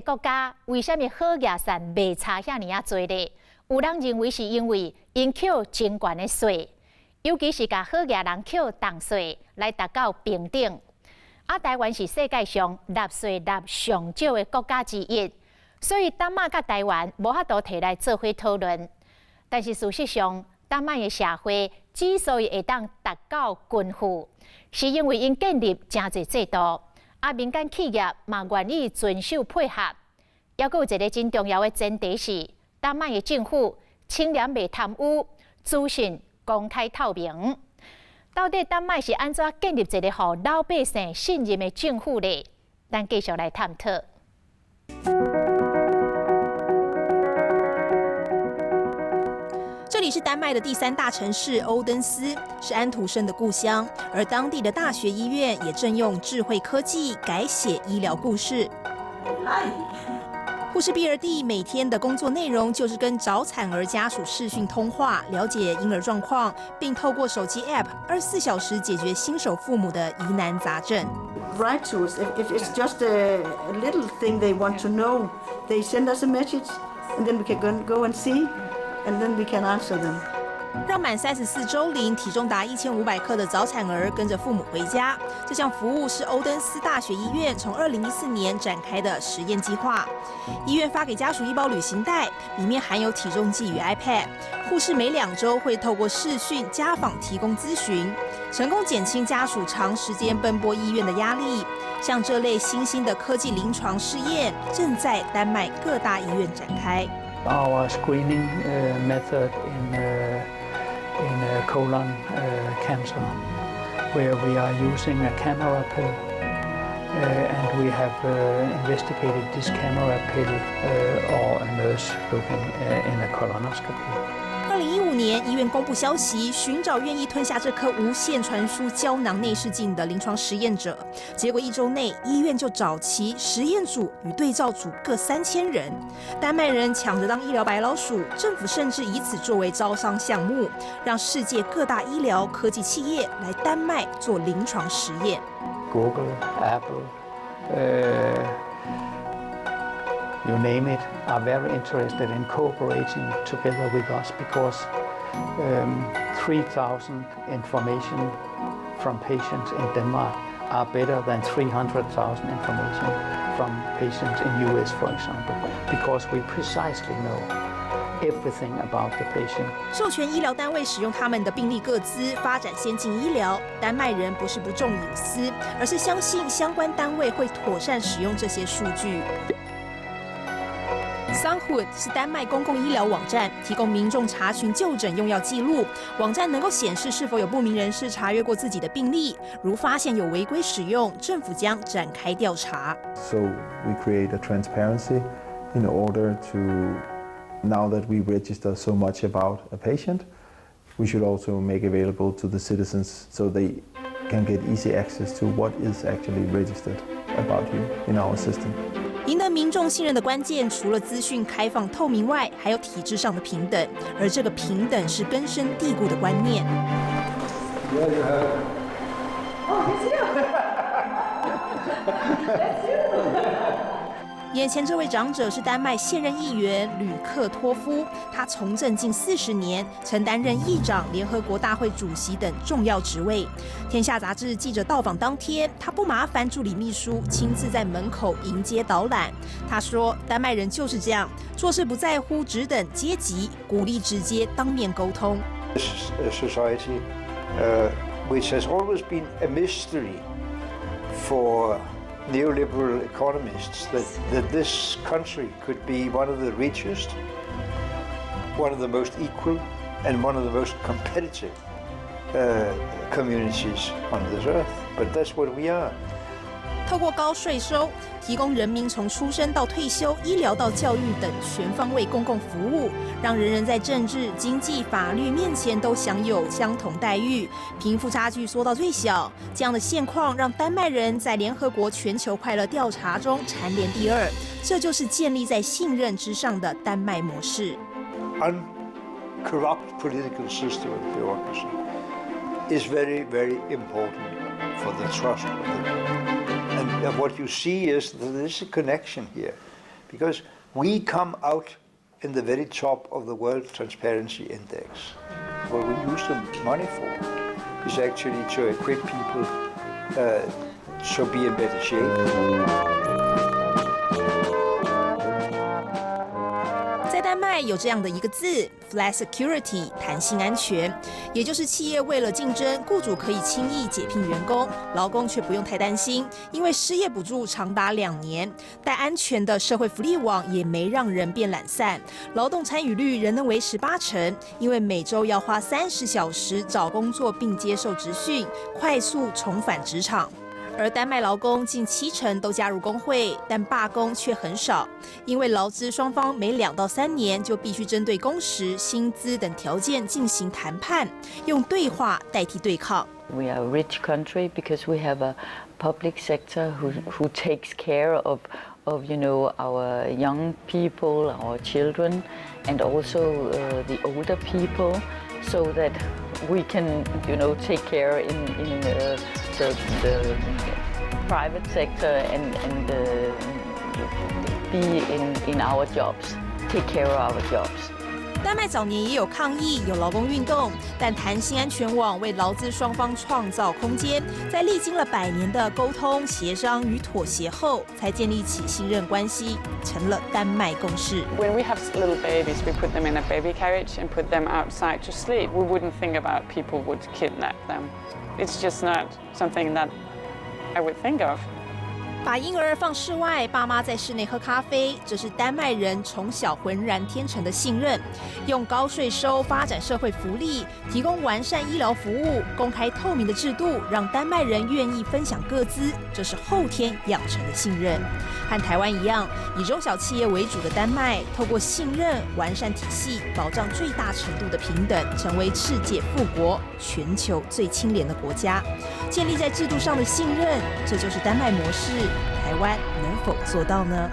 國家為啥物好額散賣差遐爾仔濟咧？有人認為是因為𪜶扣真懸的稅，尤其是共好額人扣重稅來達到平等。啊，台灣是世界上納稅納上少的國家之一，所以丹麥佮台灣無法度提來做伙討論。但是事實上，丹麥的社會之所以會當達到均富，是因為𪜶建立誠濟制度，啊，民間企業嘛願意遵守配合。猶閣有一个真重要的前提是，丹麥的政府清廉袂貪污，資訊公開透明。到底丹麥是按怎建立一个予老百姓信任的政府呢？咱繼續來探討。這裡是丹麥的第三大城市歐登斯，是安徒生的故鄉。而當地的大學醫院也正用智慧科技改寫醫療故事。嗨，護士比爾蒂每天的工作內容就是跟早產兒家屬視訊通話，了解嬰兒狀況，並透過手機 App 24小時解決新手父母的疑難雜症。 Write to us if it's just a little thing they want to know. They send us a message, and then we can go and see, and then we can answer them. 讓滿34周齡、體重達1500克的早產兒跟着父母回家，這項服務是歐登斯大學醫院從2014年展開的實驗計劃。醫院發給家屬一包旅行袋，裡面含有體重計與 iPad。護士每2周會透過視訊家訪提供諮詢，成功減輕家屬長時間奔波醫院的壓力。像這類新興的科技臨床試驗，正在丹麥各大醫院展開。 Our screening method in colon cancer, where we are using a camera pill, and we have investigated this camera pill or a nurse looking in a colonoscopy. 2015年，醫院公布消息，尋找願意吞下這顆無線傳輸膠囊內視鏡的臨床實驗者。結果一周內，醫院就找齊實驗組與對照組各3000人。丹麥人搶着當醫療白老鼠，政府甚至以此作為招商項目，讓世界各大醫療科技企業來丹麥做臨床實驗。 Google, Apple, you name it, are very interested in cooperating together with us because 3,000 information from patients in Denmark are better than 300,000 information from patients in US, for example, because we precisely know everything about the patient. 授權醫療單位使用他們的病歷個資，發展先進醫療。丹麥人不是不重隱私，而是相信相關單位會妥善使用這些數據。Sundhed 是丹麥公共醫療網站，提供民眾查詢就診用藥記錄。網站能夠顯示是否有不明人士查閱過自己的病歷，如發現有違規使用，政府將展開調查。 So we create a transparency in order to, now that we register so much about a patient, we should also make available to the citizens so they can get easy access to what is actually registered about you in our system. 贏得民眾信任的關鍵，除了資訊開放透明外，還有體制上的平等。而這個平等是根深蒂固的觀念。 Yeah, you have. Oh, it's you. That's you. 眼前這位長者是丹麥現任議員呂克托夫，他從政近40年，曾擔任議長、聯合國大會主席等重要職位。天下雜誌記者到訪當天，他不麻煩助理秘書，親自在門口迎接導覽。他說：“丹麥人就是這樣，做事不在乎職等階級，鼓勵直接當面溝通。” This society, which has always been a mystery for neoliberal economists, that this country could be one of the richest, one of the most equal, and one of the most competitive communities on this earth. But that's what we are. 透過高稅收，提供人民從出生到退休、醫療到教育等全方位公共服務，讓人人在政治、經濟、法律面前都享有相同待遇，貧富差距縮到最小。這樣的現況讓丹麥人在聯合國全球快樂調查中蟬聯第二。這就是建立在信任之上的丹麥模式。 Uncorrupt political system of bureaucracy is very, very important for the trust of the. And what you see is that there is a connection here. Because we come out in the very top of the World Transparency Index. What we use the money for is actually to equip people to be in better shape. 在丹麦有这样的一个字，flexicurity，弹性安全，也就是企业为了竞争，雇主可以轻易解聘员工，劳工却不用太担心，因为失业补助长达2年，但安全的社会福利网也没让人变懒散，劳动参与率仍能维持八成，因为每周要花30小时找工作并接受职训，快速重返职场。而丹麦劳工近七成都加入工会，但罢工却很少，因为劳资双方每2到3年就必须针对工时、薪资等条件进行谈判，用对话代替对抗。 We are a rich country because we have a public sector who takes care of our young people, our children, and also the older people, so that we can take care in the private sector and be in our jobs, take care of our jobs. 丹麦早年也有抗议，有劳工运动，但弹性安全网为劳资双方创造空间，在历经了100年的沟通、协商与妥协后，才建立起信任关系，成了丹麦共识。 When we have little babies, we put them in a baby carriage and put them outside to sleep. We wouldn't think about people would kidnap them. It's just not something that I would think of. 把婴儿放室外，爸妈在室内喝咖啡，这是丹麦人从小浑然天成的信任。用高税收发展社会福利，提供完善医疗服务，公开透明的制度，让丹麦人愿意分享个资，这是后天养成的信任。和台湾一样，以中小企业为主的丹麦，透过信任完善体系，保障最大程度的平等，成为世界富国、全球最清廉的国家。建立在制度上的信任，这就是丹麦模式。台湾能否做到呢？